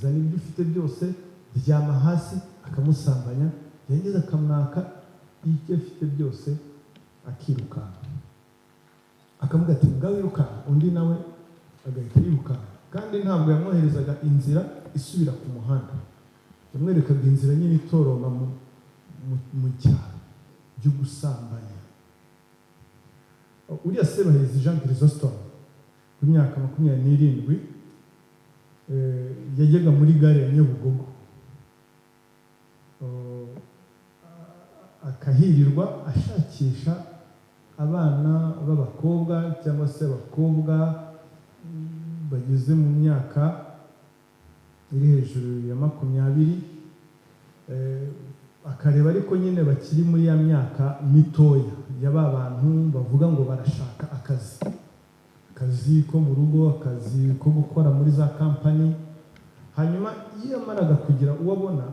Zana ibyo ufite byose, ryama hasi, akamusambanya, yarangiza akamwaka ibyo afite byose, akirukanka, akavuga ati: "Ngaho wirukanka." Undi nawe agahita yirukanka, kandi ntabwo yamwoherezaga inzira isubira ku muhanda, yamwerekaga inzira nyine itoroma mu cyaro byo gusambanya. Uriya Sebahizi Jean Chrysostome w'imyaka 27 yajyaga muri gare ya Nyabugogo, akahirirwa ashakisha abana b'abakobwa cyangwa se abakobwa bageze mu myaka iri hejuru ya 20, akareba ariko nyine bakiri muri ya myaka mitoya ya ba bantu bavuga ngo barashaka akazi, akazi ko mu rugo, akazi ko gukora muri za kampani. Hanyuma iyo yamaraga kugira uwo abona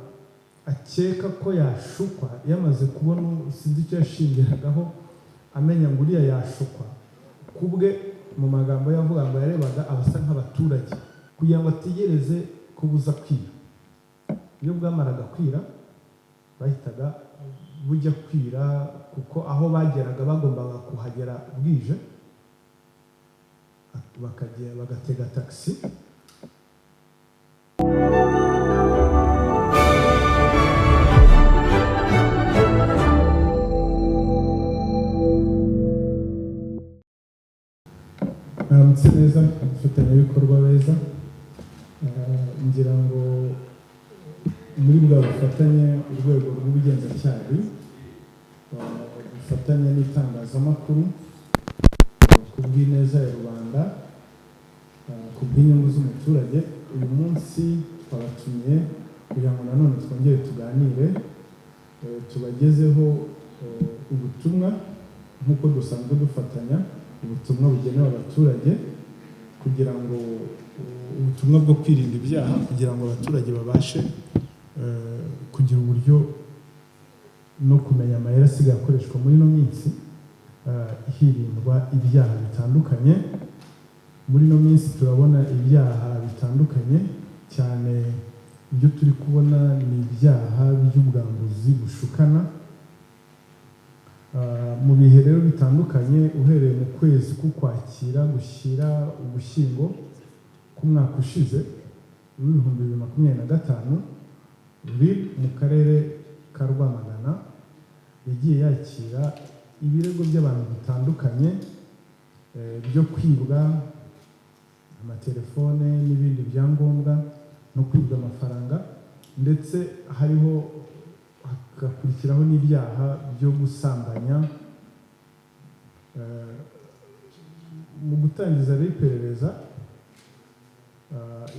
akeka ko yashukwa, yamaze kubona, sinzi icyo yashingiragaho amenya ngo uriya yashukwa, ku bwe mu magambo ye avuga ngo yarebaga abasa nk'abaturage kugira ngo ategereze ko buza kwira. Iyo bwamaraga kwira, bahitaga bujya kwira, kuko aho bageraga bagombaga kuhagera bwije, bakajya bagatega taxi. Mwaramutse neza, abafatanyabikorwa beza. Ngira ngo muri bwa bufatanye urwego rw'ubugenzacyaha bufatanya n'itangazamakuru ku bw'ineza ya rubanda, ku bw'inyungu z'umuturage, uyu munsi twabatumiye kugira ngo nanone twongere tuganire, tubagezeho ubutumwa nk'uko dusanzwe dufatanya, ubutumwa bugenewe abaturage kugira ngo ubutumwa bwo kwirinda ibyaha, kugira ngo abaturage babashe kugira uburyo no kumenya amayeri asigaye akoreshwa muri ino minsi, hirindwa ibyaha bitandukanye. Muri ino minsi turabona ibyaha bitandukanye cyane. Ibyo turi kubona ni ibyaha by'ubwambuzi bushukana. Mu bihe rero bitandukanye, uhereye mu kwezi k'Ukwakira gushyira Ugushyingo k'umwaka ushize w'2025, RIB mu karere ka Rwamagana yagiye yakira ibirego by'abantu bitandukanye byo kwibwa amatelefone n'ibindi byangombwa no kwibwa amafaranga, ndetse hariho hagakurikiraho n'ibyaha byo gusambanya. Mu gutangiza rero iperereza,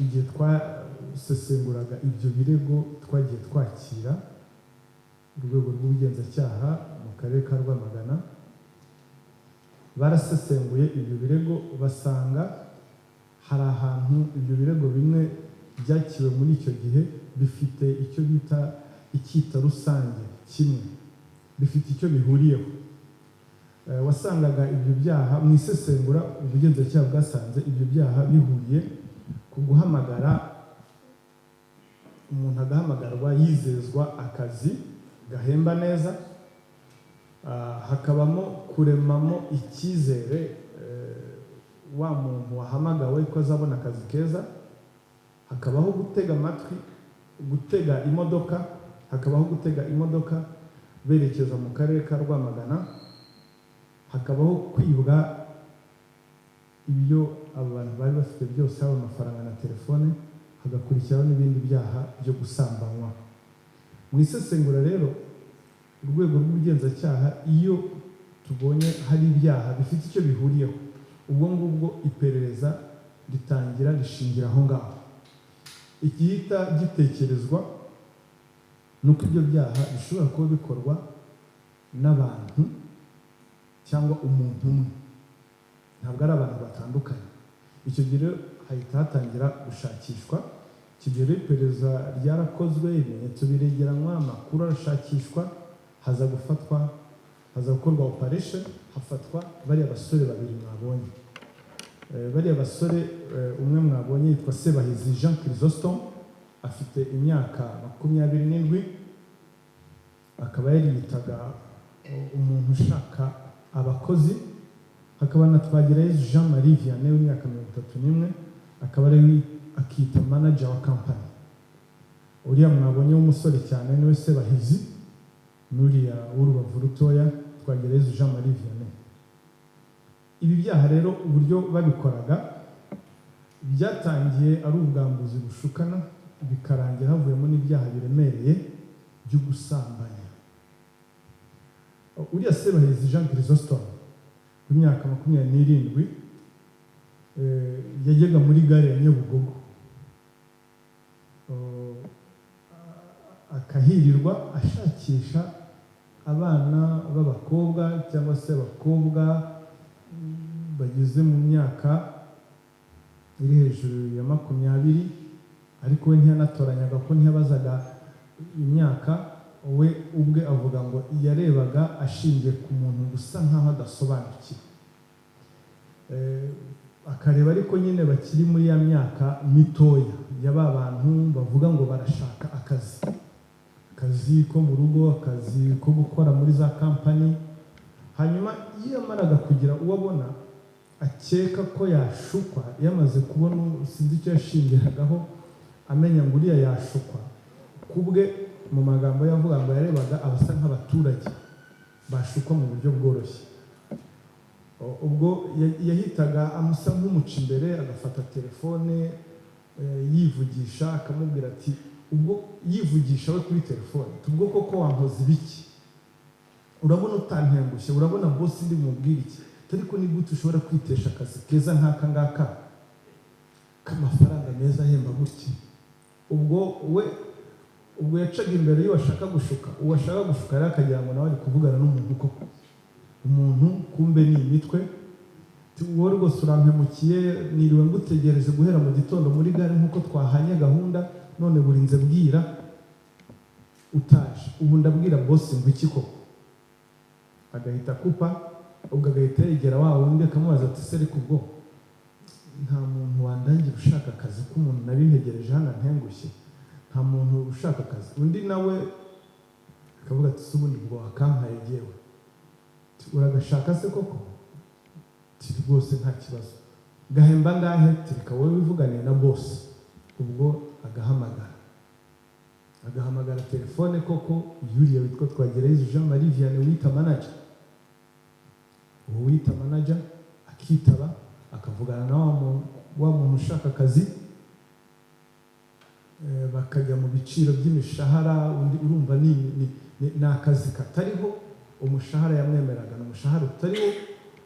igihe twasesenguraga ibyo birego twagiye twakira, urwego rw'ubugenzacyaha mu karere ka Rwamagana barasesenguye ibyo birego, basanga hari ahantu ibyo birego bimwe byakiriwe muri icyo gihe bifite icyo bita icyita rusange kimwe, bifite icyo bihuriyeho. Wasangaga ibyo byaha mu isesengura, ubugenzacyaha bwasanze ibyo byaha bihuriye ku guhamagara umuntu, agahamagarwa yizezwa akazi gahemba neza, hakabamo kuremamo icyizere wa muntu wahamagawe ko azabona akazi keza, hakabaho gutega amatwi, gutega imodoka, hakabaho gutega imodoka berekeza mu karere ka Rwamagana, hakabaho kwibwa ibyo abo bantu bari bafite byose, haba amafaranga na telefone, hagakurikiraho n'ibindi byaha byo gusambanywa. Mu isesengura rero, urwego rw'ubugenzacyaha, iyo tubonye hari ibyaha bifite icyo bihuriyeho, ubwo ngubwo iperereza ritangira rishingira aho ngaho. Igihita gitekerezwa ni uko ibyo byaha bishobora kuba bikorwa n'abantu cyangwa umuntu umwe, ntabwo ari abantu batandukanye. Icyo gihe rero hahita hatangira gushakishwa. Icyo gihe rero iperereza ryarakozwe, ibimenyetso biregeranywa, amakuru arashakishwa, haza gufatwa, haza gukorwa operation, hafatwa bariya basore babiri mwabonye. Bariya basore, umwe mwabonye yitwa Sebahizi Jean Chrysostome. afite imyaka 27, akaba yariyitaga umuntu ushaka abakozi. Hakaba na Twagirayezu Jean Marie Vianney w'imyaka 31, akaba ari akita manager wa company. Uriya mwabonye w'umusore cyane niwe Sebahizi, n'uriya w'urubavu rutoya Twagirayezu Jean Marie Vianney. Ibi byaha rero, uburyo babikoraga, byatangiye ari ubwambuzi bushukana, bikarangira havuyemo n'ibyaha biremereye byo gusambanya. Uriya Sebahizi Jean Chrysostome w'imyaka 27 yajyaga muri gare ya Nyabugogo, akahirirwa ashakisha abana b'abakobwa cyangwa se abakobwa bageze mu myaka iri hejuru ya 20, ariko we ntiyanatoranyaga ko ntiyabazaga imyaka. We ubwe avuga ngo yarebaga ashingiye ku muntu usa nkaho adasobanukiwe, akareba ariko nyine bakiri muri ya myaka mitoya ya ba bantu bavuga ngo barashaka akazi, akazi ko mu rugo, akazi ko gukora muri za kampani. Hanyuma iyo yamaraga kugira uwo abona akeka ko yashukwa, yamaze kubona, sinzi icyo yashingiragaho amenya ngo uriya yashukwa, ku bwe mu magambo ye avuga ngo yarebaga abasa nk'abaturage bashukwa mu buryo bworoshye. Ubwo yahitaga amusa nk'umuca imbere, agafata telefone, yivugisha, akamubwira ati, ubwo yivugisha we kuri telefone, ubwo koko wankoze ibiki? Urabona utantengushye? Urabona boss ndi bumubwire iki? Ariko ni gute ushobora kwitesha akazi keza nk'aka ngaka k'amafaranga meza ahemba gutya? Ubwo we ubwo yacaga imbere y'uwo ashaka gushuka. Uwo ashaka gushuka rero akagira ngo nawe ari kuvugana n'umuntu koko, umuntu kumbe ni imitwe. Wowe rwose urampemukiye, niriwe ngutegereje guhera mu gitondo muri gare nk'uko twahanye gahunda, none burinze bwira utaje. Ubu ndabwira boss ngo iki koko? Agahita akupa. Ubwo agahita yegera wa wundi akamubaza ati: "Se ariko ubwo nta muntu wandangira ushaka akazi k'umuntu nari ntegereje hano ntengushye? Nta muntu ushaka akazi?" Undi nawe akavuga ati: "Se ubundi ubwo wakampaye jyewe?" "Uragashaka se koko?" Ati: "Rwose nta kibazo." "Gahemba angahe?" "Reka wowe wivuganiye na boss." Ubwo agahamagara telefone koko yuriya witwa Twagirayezu Jean Marie Vianney wita manager. Uwo wita manager akitaba, akavugana na wa muntu ushaka akazi, bakajya mu biciro by'imishahara. Undi urumva ni akazi katariho, umushahara yamwemeraga ni umushahara utariho,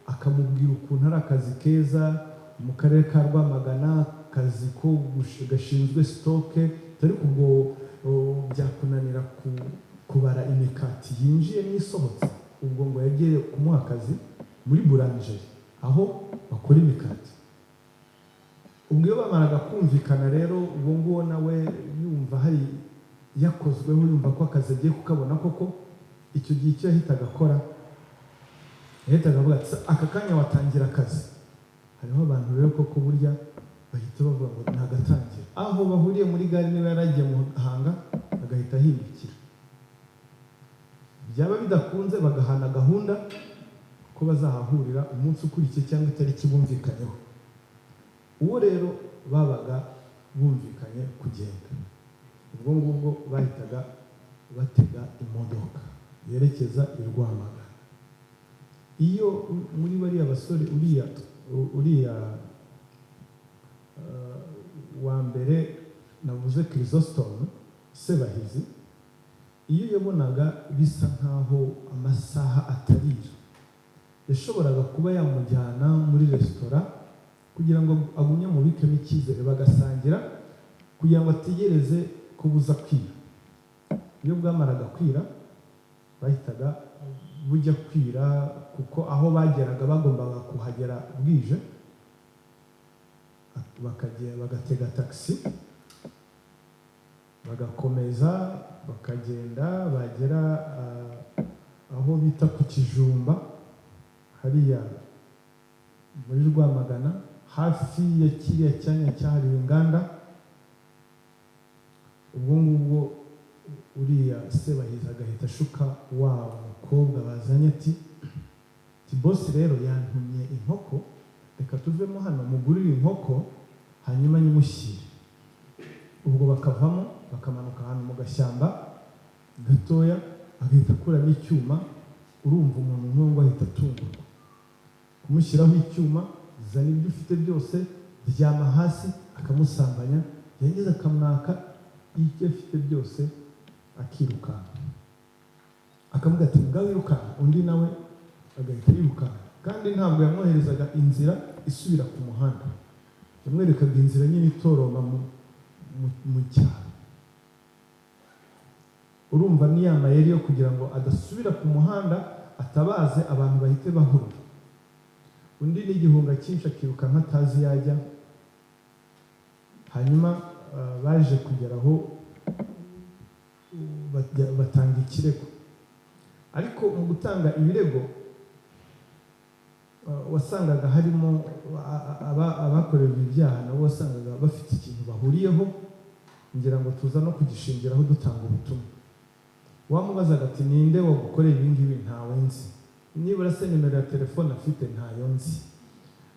akamubwira ukuntu ari akazi keza mu karere ka Rwamagana, akazi ko gashinzwe stock, ariko ubwo byakunanira kubara imikati yinjiye n'isohotse? Ubwo ngo yagiye kumuha akazi muri boulangerie aho bakora imikati. Ubwo iyo bamaraga kumvikana rero, uwo nguwo nawe yumva hari yakozweho, yumva ko akazi agiye kukabona koko, icyo gihe icyo yahitaga akora, yahitaga avuga ati: "Aka kanya watangira akazi?" Hariho abantu rero koko burya bahita bavuga ngo nagatangira aho bahuriye muri gare, niba yaragiye Muhanga agahita ahindukira. Byaba bidakunze bagahana gahunda ko bazahahurira umunsi ukurikiye cyangwa itariki bumvikanyeho. Uwo rero babaga bumvikanye kugenda, ubwo ngubwo bahitaga batega imodoka yerekeza i Rwamagana. Iyo muri bariya basore, uriya wa mbere navuze, Chrysostome Sebahizi, iyo yabonaga bisa nkaho amasaha atarira, yashoboraga kuba yamujyana muri resitora kugira ngo agumye amubikemo icyizere, bagasangira kugira ngo ategereze ko buza kwira. Iyo bwamaraga kwira, bahitaga bujya kwira, kuko aho bageraga bagombaga kuhagera bwije, bakagenda bagatega taxi, bagakomeza bakagenda, bagera aho bita ku Kijumba hariya muri Rwamagana, hafi ya kiriya cyanya cyahariwe inganda. Ubwo ngubwo uriya Sebahizi agahita ashuka wa mukobwa bazanye ati: "Boss rero yantumye inkoko, reka tuvemo hano mugurire inkoko, hanyuma nyimushyire." Ubwo bakavamo, bakamanuka ahantu mu gashyamba gatoya, agahita akuramo icyuma. Urumva umuntu nk'uwo ngo ahita atungurwa, kumushyiraho icyuma: "Zana ibyo ufite byose, ryama hasi." Akamusambanya, yarangiza akamwaka ibyo afite byose, akirukanka, akavuga ati: "Ngaho wirukanka." Undi nawe agahita yirukanka, kandi ntabwo yamwoherezaga inzira isubira ku muhanda, yamwerekaga inzira nyine itoroma mu cyaro. Urumva ni ya mayeri yo kugira ngo adasubira ku muhanda, atabaze abantu bahite bahurura. Undi n'igihunga cyinshi akiruka nk'atazi yajya. Hanyuma baje kugera aho batanga ikirego, ariko mu gutanga ibirego wasangaga harimo abakorewe ibyaha, nabo wasangaga bafite ikintu bahuriyeho, ngira ngo tuza no kugishingiraho dutanga ubutumwa. Wamubazaga ati: "Ninde wagukoreye ibi ngibi?" "Ntawe nzi." "Nibura se nimero ya telefone afite?" "Ntayo nzi."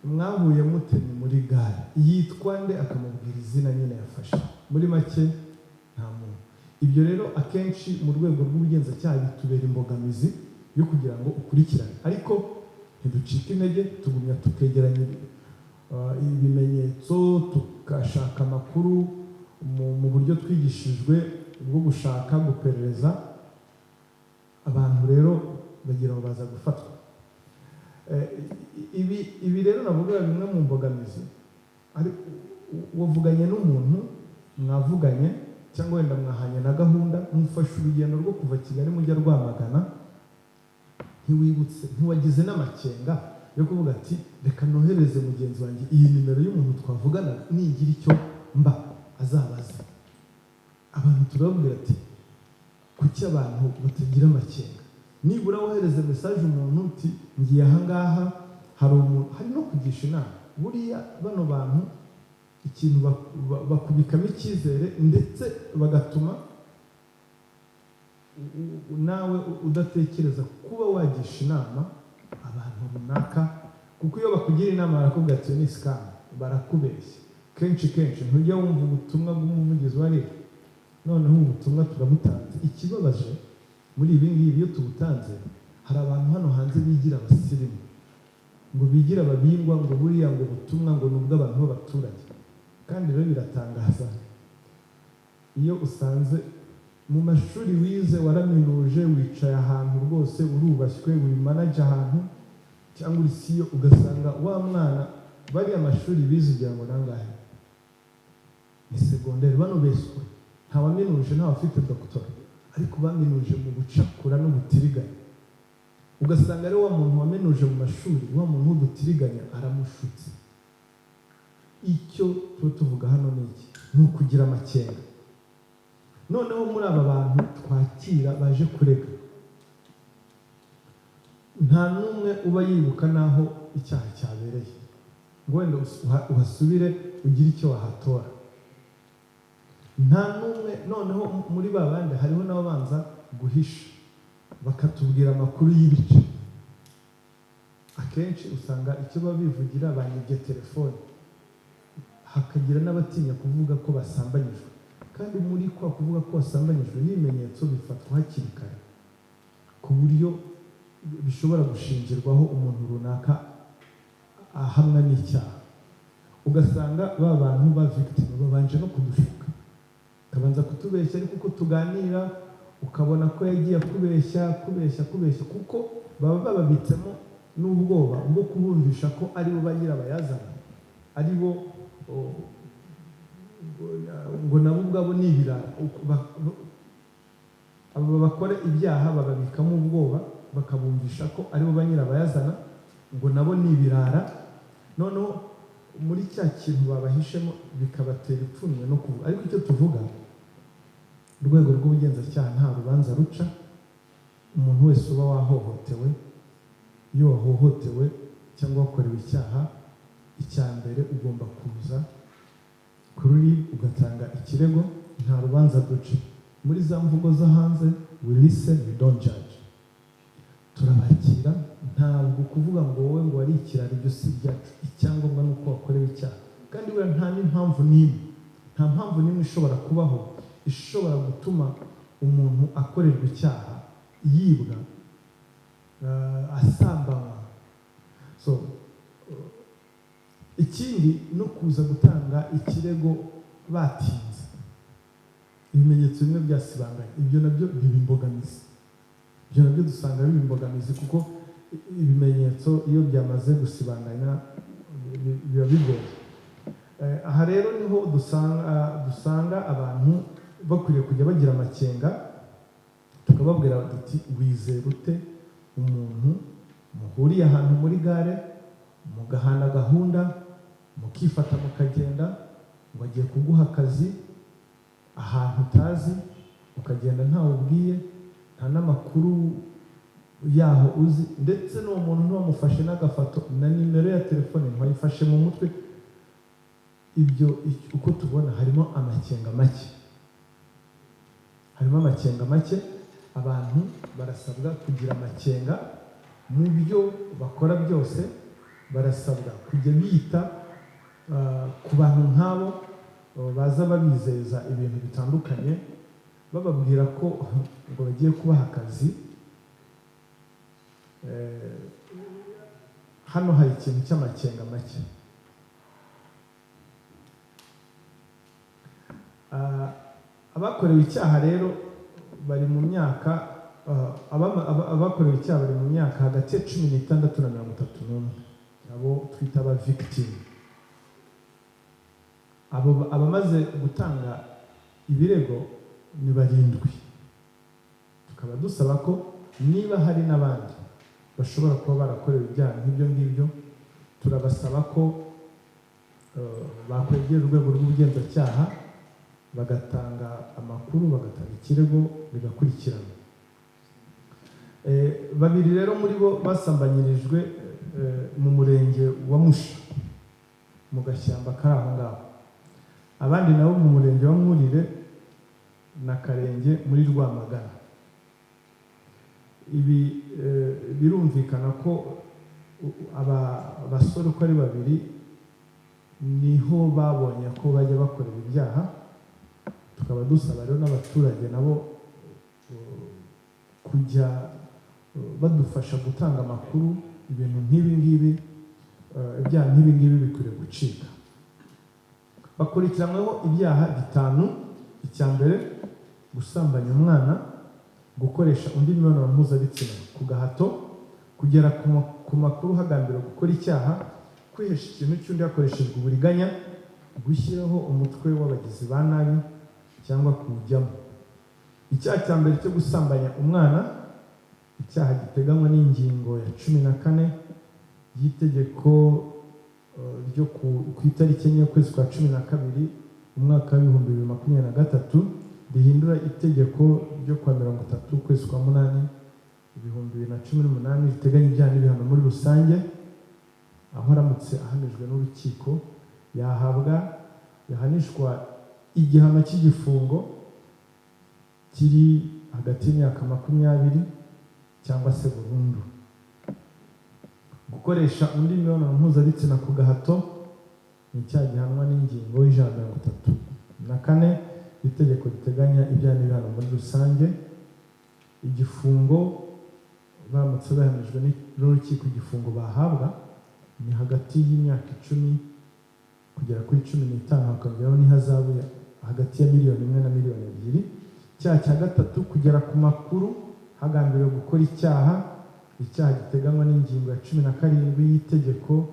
"Mwahuye mute?" "Ni muri gare." "Yitwa nde?" Akamubwira izina nyine yafashe. Muri make nta muntu. Ibyo rero akenshi mu rwego rw'ubugenzacyaha bitubera imbogamizi yo kugira ngo ukurikirane, ariko ntiducike intege, tugumya tukegeranya ibimenyetso, tugashaka amakuru mu buryo twigishijwe bwo gushaka guperereza. Abantu rero bagira ngo baza gufatwa. Ibi rero navuga bimwe mu mbogamizi ari wavuganye n'umuntu, mwavuganye cyangwa wenda mwahanye na gahunda, mufashe urugendo rwo kuva Kigali mujya Rwamagana, ntiwibutse, ntiwagize n'amakenga yo kuvuga ati: "Reka nohereze mugenzi wanjye iyi nimero y'umuntu twavuganaga, nigira icyo mba azabaze." Abantu turababwira ati: "Kuki abantu batagira amakenga? Nibura wohereze message umuntu uti: 'Ngiye ahangaha, hari umuntu.'" Hari no kugisha inama. Buriya bano bantu ikintu bakubikamo icyizere, ndetse bagatuma nawe udatekereza kuba wagisha inama abantu runaka, kuko iyo bakugira inama barakubwira ati: "Iyo ni scam, barakubeshya." Kenshi kenshi ntujya wumva ubutumwa bw'umuvugizi wa RIB? Noneho ubu butumwa turabutanze. Ikibabaje muri ibi ngibi, iyo tubutanze, hari abantu hano hanze bigira abasirimu, ngo bigira ababingwa, ngo buriya ngo ubutumwa ngo ni ubw'abantu b'abaturage. Kandi rero biratangaza iyo usanze mu mashuri wize, waraminuje, wicaye ahantu rwose urubashywe, uri manager ahantu cyangwa uri CEO, ugasanga wa mwana bariya mashuri bize ugira ngo nangahe? Ni segonderi. Bano beswe nta waminuje, nta wafite doctorat, ariko baminuje mu bucakura n'ubutiriganya. Ugasanga ari wa muntu waminuje mu mashuri, wa muntu w'ubutiriganya aramushutse. Icyo tuba tuvuga hano ni iki? Ni ukugira amakenga. Noneho muri aba bantu twakira baje kurega, nta n'umwe uba yibuka n'aho icyaha cyabereye, ngo wenda uhasubire ugire icyo wahatora. Nta n'umwe. Noneho muri ba bandi hariho n'ababanza guhisha, bakatubwira amakuru y'ibice. Akenshi usanga icyo baba bivugira: "Banyibye telefone." Hakagira n'abatinya kuvuga ko basambanyijwe, kandi muri kwa kuvuga ko wasambanyijwe n'ibimenyetso bifatwa hakiri kare, ku buryo bishobora gushingirwaho umuntu runaka ahamwa n'icyaha. Ugasanga ba bantu ba victim babanje no kudushuka, akabanza kutubeshya, ariko uko tuganira ukabona ko yagiye akubeshya, kubeshya, kubeshya, kuko baba bababitsemo n'ubwoba bwo kubumvisha ko ari bo ba nyirabayazana, ari bo ngo nabo ubwabo ni ibirara. Aba bakora ibyaha bababikamo ubwoba, bakabumvisha ko ari bo ba nyirabayazana, ngo nabo ni ibirara. Noneho muri cya kintu babahishemo bikabatera ipfunwe no kuvuga. Ariko icyo tuvuga, urwego rw'ubugenzacyaha nta rubanza ruca. Umuntu wese uba wahohotewe, iyo wahohotewe cyangwa wakorewe icyaha, icya mbere ugomba kuza kuri ugatanga ikirego. Nta rubanza duca. Muri za mvugo zo hanze, "We listen, we don't judge." Turabakira. Ntabwo kuvuga ngo wowe ngo wari ikirara, ibyo si ibyacu. Icyangombwa ni uko wakorewe icyaha. Kandi buriya nta n'impamvu n'imwe, nta mpamvu n'imwe ishobora kubaho ishobora gutuma umuntu akorerwa icyaha, yibwa, asambanywa. So ikindi no kuza gutanga ikirego batinze, ibimenyetso bimwe byasibanganye, ibyo nabyo biba imbogamizi. Ibyo nabyo dusanga biba imbogamizi, kuko ibimenyetso iyo byamaze gusibanganya biba bigoye. Aha rero niho dusanga abantu bakwiriye kujya bagira amakenga, tukababwira duti: "Wizera ute umuntu muhuriye ahantu muri gare, mugahana gahunda, mukifata, mukagenda, ngo agiye kuguha akazi ahantu utazi, ukagenda ntawe ubwiye, nta n'amakuru yaho uzi, ndetse n'uwo muntu ntiwamufashe n'agafoto, na nimero ya telefone ntiwayifashe mu mutwe?" Ibyo uko tubona harimo amakenga make, harimo amakenga make. Abantu barasabwa kugira amakenga mu byo bakora byose. Barasabwa kujya bita ku bantu nk'abo baza babizeza ibintu bitandukanye, bababwira ko ngo bagiye kubaha akazi. Hano hari ikintu cy'amakenga make. Abakorewe icyaha rero bari mu myaka abakorewe icyaha bari mu myaka hagati ya 16 na 31, abo twita aba victim. Abo abamaze gutanga ibirego ni barindwi. Tukaba dusaba ko niba hari n'abandi bashobora kuba barakorewe ibyaha nk'ibyo ngibyo, turabasaba ko bakwegera urwego rw'ubugenzacyaha, bagatanga amakuru, bagatanga ikirego, bigakurikiranwa. Babiri rero muri bo basambanyirijwe mu murenge wa Musha, mu gashyamba kari aho ngaho, abandi nabo mu murenge wa Mwurire na Karenge muri Rwamagana. Ibi birumvikana ko aba basore uko ari babiri niho babonye ko bajya bakorera ibyaha. Tukaba dusaba rero n'abaturage nabo kujya badufasha gutanga amakuru. Ibintu nk'ibi ngibi, ibyaha nk'ibi ngibi bikwiriye gucika. Bakurikiranyweho ibyaha bitanu. Icya mbere, gusambanya umwana, gukoresha undi mibonano mpuzabitsina ku gahato, kugera ku makuru hagambiriwe gukora icyaha, kwihesha ikintu cy'undi hakoreshejwe uburiganya, gushyiraho umutwe w'abagizi ba nabi cyangwa kuwujyamo. Icyaha cya mbere cyo gusambanya umwana, icyaha giteganywa n'ingingo ya 14 y'itegeko ryo ku itariki 4 y'ukwezi kwa 12 umwaka wa 2023, rihindura itegeko ryo kuwa 30 ukwezi kwa munani 2018, riteganya ibyaha n'ibihano muri rusange, aho aramutse ahamijwe n'urukiko yahabwa, yahanishwa igihano cy'igifungo kiri hagati y'imyaka 20 cyangwa se burundu. Gukoresha undi mibonano mpuzabitsina ku gahato ni icyaha gihanwa n'ingingo ya 134 itegeko riteganya ibyaha n'ibihano muri rusange. Igifungo baramutse bahamijwe n'urukiko, igifungo bahabwa ni hagati y'imyaka 10 kugera kuri 15, hakongeraho n'ihazabu hagati ya miliyoni 1 na miliyoni 2. Icyaha cya gatatu, kugera ku makuru hagambiriwe gukora icyaha, icyaha giteganywa n'ingingo ya 17 y'itegeko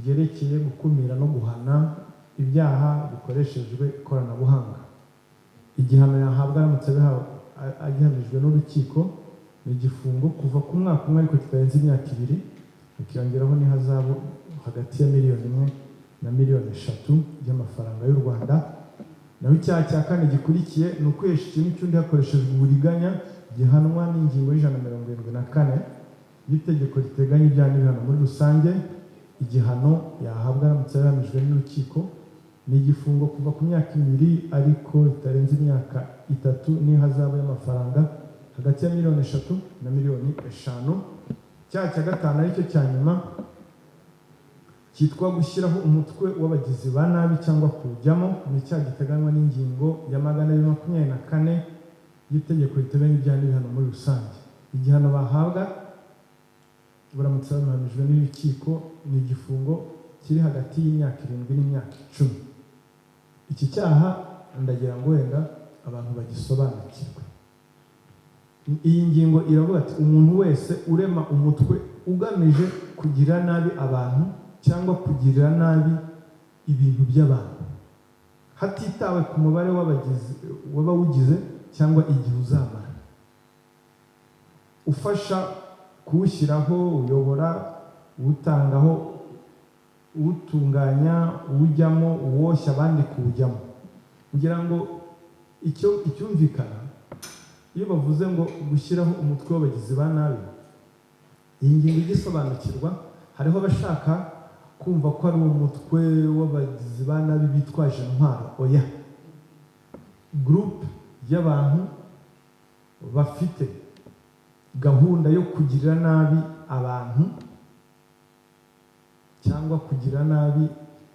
ryerekeye gukumira no guhana ibyaha bikoreshejwe ikoranabuhanga. Igihano yahabwa aramutse agihamijwe n'urukiko ni igifungo kuva ku mwaka umwe ariko kitarenze imyaka 2, hakiyongeraho n'ihazabu hagati ya miliyoni 1 na miliyoni 3 by'amafaranga y'u Rwanda. Naho icyaha cya kane gikurikiye ni ukwihesha ikintu cy'undi hakoreshejwe uburiganya, gihanwa n'ingingo ya 174 y'itegeko riteganya ibyaha n'ibihano muri rusange. Igihano yahabwa aramutse yahamijwe n'urukiko Ni igifungo kuva ku myaka 2 ariko itarenze imyaka 3, n'ihazabu y'amafaranga hagati ya miliyoni 3 na miliyoni 5. Icyaha cya gatanu, aricyo cya nyuma, cyitwa gushyiraho umutwe w'abagizi ba nabi cyangwa kuwujyamo. Ni icyaha giteganywa n'ingingo ya 224 y'itegeko riteganya ibyaha n'ibihano muri rusange. Igihano bahabwa baramutse babihamijwe n'urukiko ni igifungo kiri hagati y'imyaka 7 n'imyaka 10. Iki cyaha ndagira ngo wenda abantu bagisobanukirwe. Iyi ngingo iravuga ati: "Umuntu wese urema umutwe ugamije kugirira nabi abantu cyangwa kugirira nabi ibintu by'abantu, hatitawe ku mubare w'abagizi w'abawugize cyangwa igihe uzamara, ufasha kuwushyiraho, uyobora, uwutangaho, uwutunganya, uwujyamo, uwoshya abandi kuwujyamo." Ngira ngo icyo icyumvikana iyo bavuze ngo gushyiraho umutwe w'abagizi ba nabi, iyi ngingo igisobanukirwa, hariho abashaka kumva ko ari umutwe w'abagizi ba nabi bitwaje intwaro. Oya, groupe y'abantu bafite gahunda yo kugirira nabi abantu cyangwa kugira nabi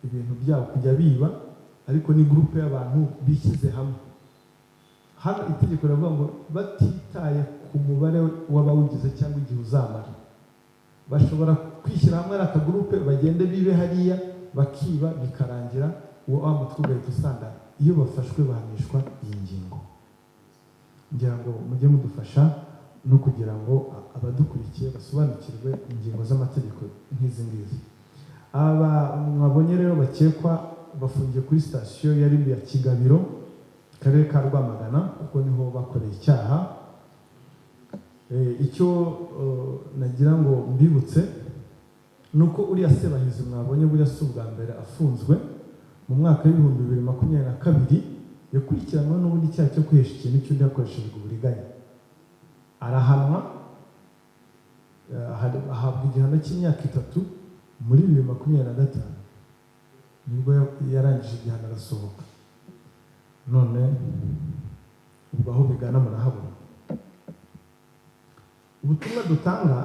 ibintu byabo, kujya biba, ariko ni groupe y'abantu bishyize hamwe. Hano itegeko riravuga ngo batitaye ku mubare w'abawugize cyangwa igihe uzamara, bashobora kwishyira hamwe ari akagroupe, bagende bibe hariya, bakiba, bikarangira uwo wa mutwe ugahita usandara. Iyo bafashwe bahanishwa iyi ngingo. Ngira ngo mujye mudufasha no kugira ngo abadukurikiye basobanukirwe ingingo z'amategeko nk'izi ngizi. Aba mwabonye rero bakekwa bafungiye kuri sitasiyo ya RIB ya Kigabiro, Karere ka Rwamagana, kuko niho bakoreye icyaha. Icyo nagira ngo mbibutse ni uko uriya Sebahizi mwabonye, buriya si ubwa mbere afunzwe. Mu mwaka wa 2022 yakurikiranyweho n'ubundi icyaha cyo kwihesha ikintu cy'undi hakoreshejwe uburiganya, arahanwa, ahabwa igihano cy'imyaka 3. Muri 2025 nibwo yarangije igihano, arasohoka. None ubwo aho bigana murahabona. Ubutumwa dutanga: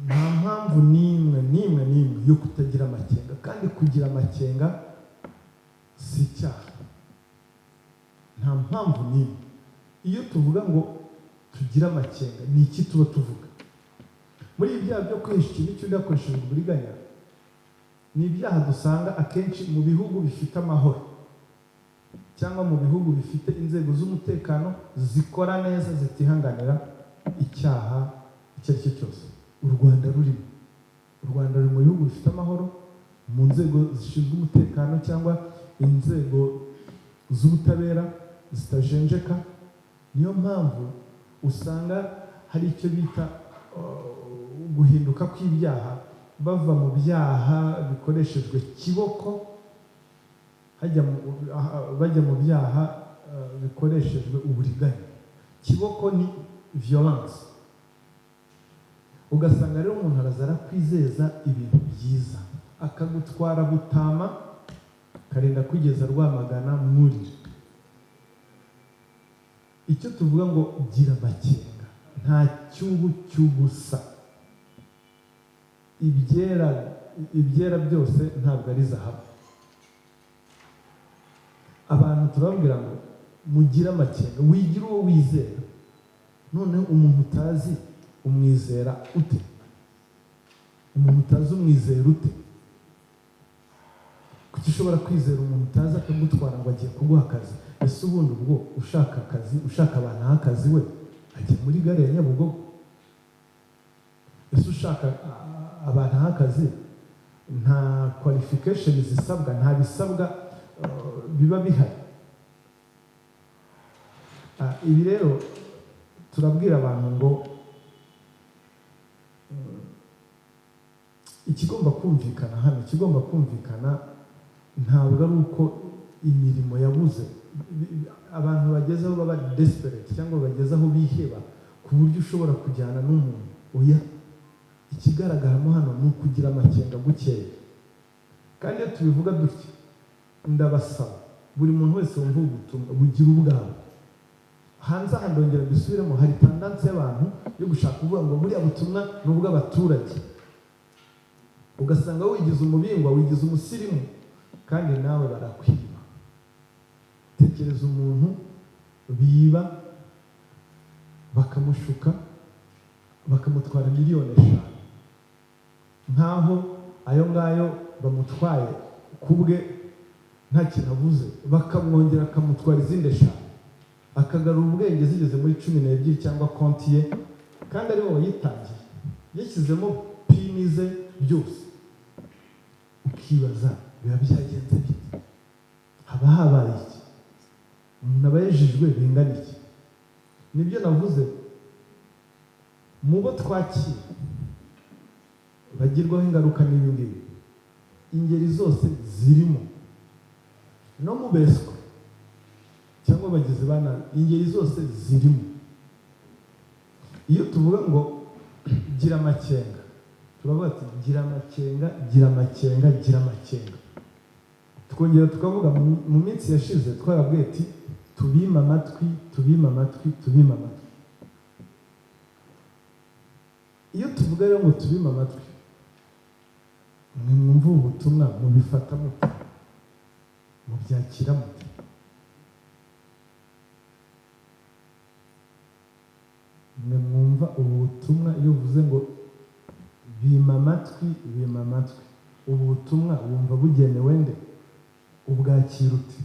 nta mpamvu n'imwe, n'imwe, n'imwe yo kutagira amakenga, kandi kugira amakenga si icyaha. Nta mpamvu n'imwe. Iyo tuvuga ngo tugire amakenga, ni iki tuba tuvuga? Muri ibi byaha byo kwihesha ikintu cy'undi hakoreshejwe uburiganya, ni ibyaha dusanga akenshi mu bihugu bifite amahoro cyangwa mu bihugu bifite inzego z'umutekano zikora neza, zitihanganira icyaha icyo ari cyo cyose. U Rwanda rurimo. U Rwanda ruri mu bihugu bifite amahoro mu nzego zishinzwe umutekano cyangwa inzego z'ubutabera zitajenjeka. Niyo mpamvu usanga hari icyo bita guhinduka kw'ibyaha, bava mu byaha bikoreshejwe kiboko bajya mu byaha bikoreshejwe uburiganya. Kiboko ni violence. Ugasanga rero umuntu araza arakwizeza ibintu byiza, akagutwara butama, akarinda kugeza Rwamagana mwurire. Icyo tuvuga ngo gira amakenga, nta cyubu cy'ubusa. Ibyera byose ntabwo ari zahabu. Abantu turababwira ngo mugire amakenga, wigire uwo wizera. Noneho umuntu utazi umwizera ute? Umuntu utazi umwizera ute? Kuki ushobora kwizera umuntu utazi akagutwara ngo agiye kuguha akazi? Ese ubundi ubwo ushaka akazi, ushaka abantu aha akazi, we agiye muri gare ya Nyabugogo? Ese ushaka abantu aha akazi, nta qualification zisabwa, nta bisabwa biba bihari? Ibi rero turabwira abantu ngo ikigomba kumvikana hano, ikigomba kumvikana ntabwo ari uko imirimo yabuze. Abantu bageze aho baba desperate cyangwa bageze aho biheba ku buryo ushobora kujyana n'umuntu, oya. Ikigaragaramo hano ni ukugira amakenga gukeya. Kandi iyo tubivuga dutya Ndabasaba buri muntu wese wumva ubu butumwa, bugira ubwawe. Hanze aha, ndongera mbisubiremo, hari tendance y'abantu yo gushaka kuvuga ngo buriya butumwa ni ubw'abaturage, ugasanga wigize umubingwa, wigize umusirimu, kandi nawe barakwiba. Tekereza umuntu biba, bakamushuka, bakamutwara miliyoni 5, nk'aho ayo ngayo bamutwaye ku bwe nta kintu avuze, bakamwongera akamutwara izindi 5, akagarura ubwenge zigeze muri 12 cyangwa konti ye, kandi ari wowe wayitangiye, yashyizemo PIN ze byose. Ukibaza biba byagenze bite? Haba habaye iki? Umuntu aba yejejwe bingana iki? Nibyo navuze, mu bo twakira bagirwaho ingaruka n'ibi ngibi, ingeri zose zirimo, no mu beswa cyangwa abagizi ba nabi, ingeri zose zirimo. Iyo tuvuga ngo gira amakenga, turavuga ati gira amakenga, gira amakenga, gira amakenga. Twongera tukavuga, mu minsi yashize twarabwiye ati tubime amatwi, tubime amatwi, tubime amatwi. Iyo tuvuga rero ngo tubime amatwi, mwe mwumva ubu butumwa mubifata mute? Mubyakira mute? Mwe mwumva ubu butumwa, iyo uvuze ngo bima amatwi, bima amatwi, ubu butumwa wumva bugenewe nde? Ubwakira ute?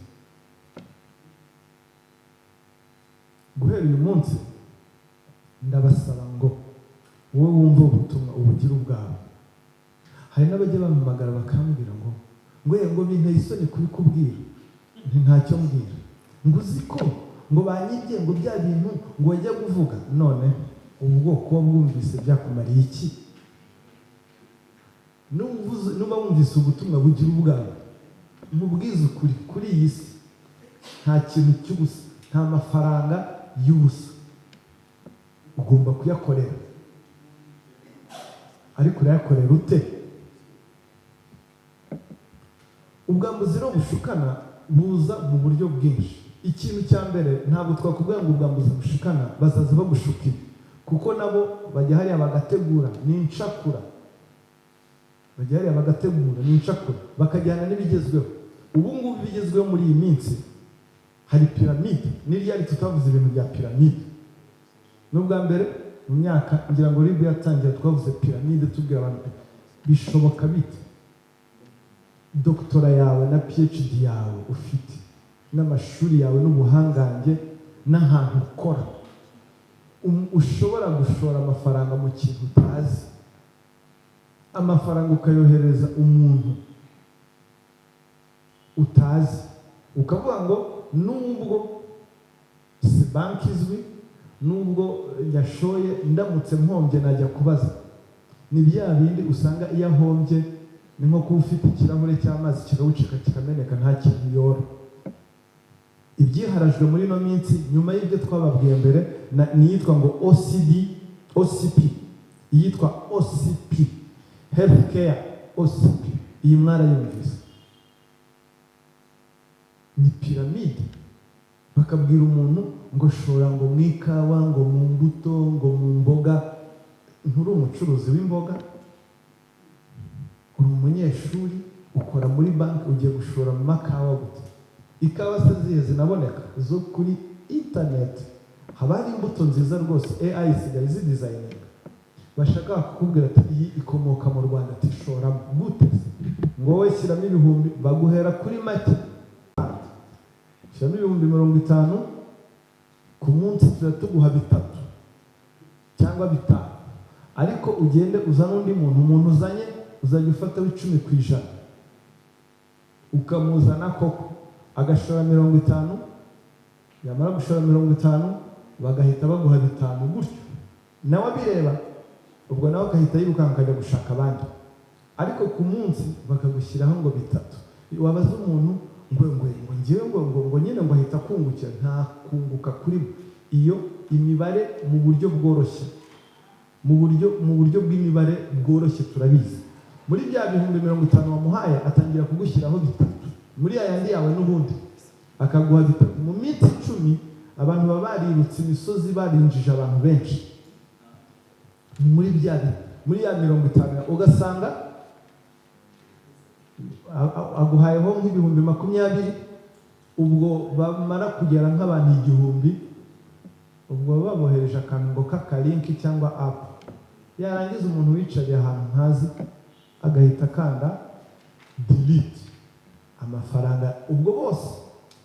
Guhera uyu munsi ndabasaba ngo wowe wumva ubutumwa ubugire ubwawe. Hari n'abajya bampamagara bakambwira ngo ngo binteye isoni kubikubwira, nti ntacyo mbwira, ngo uzi ko ngo banyibye, ngo bya bintu ngo wajya kuvuga. None ubu bwoko bwumvise byakumariye iki? Nuba wumvise ubutumwa bugira ubwawe, mubwize ukuri, kuri iyi si nta kintu cy'ubusa, nta mafaranga y'ubusa, ugomba kuyakorera. Ariko urayakorera ute? Ubwambuzi rero bushukana buza mu buryo bwinshi. Ikintu cya mbere, ntabwo twakubwira ngo ubwambuzi bushukana, bazaza bagushuka ibi, kuko nabo bajya hariya bagategura n'incakura, bajya hariya bagategura n'incakura, bakajyana n'ibigezweho. Ubu ngubu ibigezweho muri iyi minsi hari piramide. N'iryari tutavuze ibintu bya piramide? N'ubwa mbere mu myaka ngira ngo RIB yatangira twavuze piramide, tubwira abantu bishoboka bite? Doktora yawe na PhD yawe ufite, n'amashuri yawe n'ubuhangange n'ahantu ukora, ushobora gushora amafaranga mu kintu utazi, amafaranga ukayohereza umuntu utazi, ukavuga ngo nubwo si banki izwi, nubwo yashoye, ndamutse mpombye najya kubaza. Ni bya bindi usanga iyo ahombye ni nko kuba ufite ikirahure cy'amazi kikawucika kikameneka, nta kintu yora. Ibyiharajwe muri ino minsi nyuma y'ibyo twababwiye mbere niyitwa ngo OCD, OCP, iyitwa OCP Healthcare OCP, iyi mwarayumvise, ni piramide. Bakabwira umuntu ngo shora ngo mu ikawa, ngo mu mbuto, ngo mu mboga. Nturi umucuruzi w'imboga, uri umunyeshuri, ukora muri banki, ugiye gushora mu makawa gute? Ikawa se zihe zinaboneka? Zo kuri internet. Haba hari imbuto nziza rwose, AI isigaye zidesigninga, bashaka kukubwira ati iyi ikomoka mu Rwanda, ati shoramo. Gute se? Ngo wowe shyiramo ibihumbi, baguhera kuri make, shyiramo 50,000 ku munsi, tuguha 3 cyangwa 5, ariko ugende uzane undi muntu, umuntu uzanye uzajya ufataho 10%, ukamuzana koko agashora 50, yamara gushora 50 bagahita baguha 5 gutyo, nawe abireba, ubwo nawe akahita yirukanka akajya gushaka abandi, ariko ku munsi bakagushyiraho ngo 3. Wabaza umuntu ngo ngo ngo ngewe ngo ngo ngo nyine ngo ahita akungukira, nta kunguka kurimo. Iyo imibare mu buryo bworoshye, mu buryo bw'imibare bworoshye turabizi, muri bya 50,000 wamuhaye atangira kugushyiraho 3 Muri ya yandi yawe n'ubundi akaguha 3 mu minsi 10. Abantu baba barirutse imisozi, barinjije abantu benshi. Ni muri bya muri ya 50, ugasanga aguhayeho nk'ibihumbi 20. Ubwo bamara kugera nk'abantu 1000, ubwo baba babohereje akantu ngo k'aka link cyangwa app. Yarangiza umuntu wicariye ahantu ntazi agahita akanda delete, amafaranga ubwo bose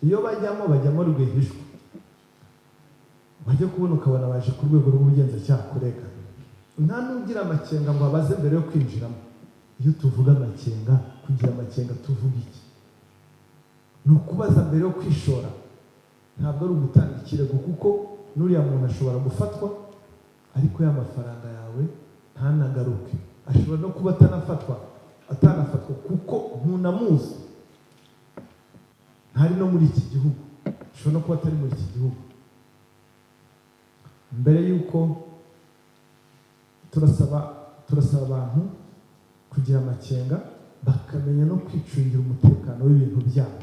iyo bajyamo, bajyamo rwihishwa. Wajya kubona ukabona baje ku rwego rw'ubugenzacyaha kurega. Nta n'ugira amakenga ngo abaze mbere yo kwinjiramo. Iyo tuvuga amakenga, kugira amakenga tuvuga iki? Ni ukubaza mbere yo kwishora, ntabwo ari ugutanga ikirego, kuko n'uriya muntu ashobora gufatwa ariko ya mafaranga yawe ntanagaruke. Ashobora no kuba atanafatwa kuko ntunamuzi, ntari no muri iki gihugu, ashobora no kuba atari muri iki gihugu. Mbere y'uko turasaba abantu kugira amakenga, bakamenya no kwicungira umutekano w'ibintu byabo.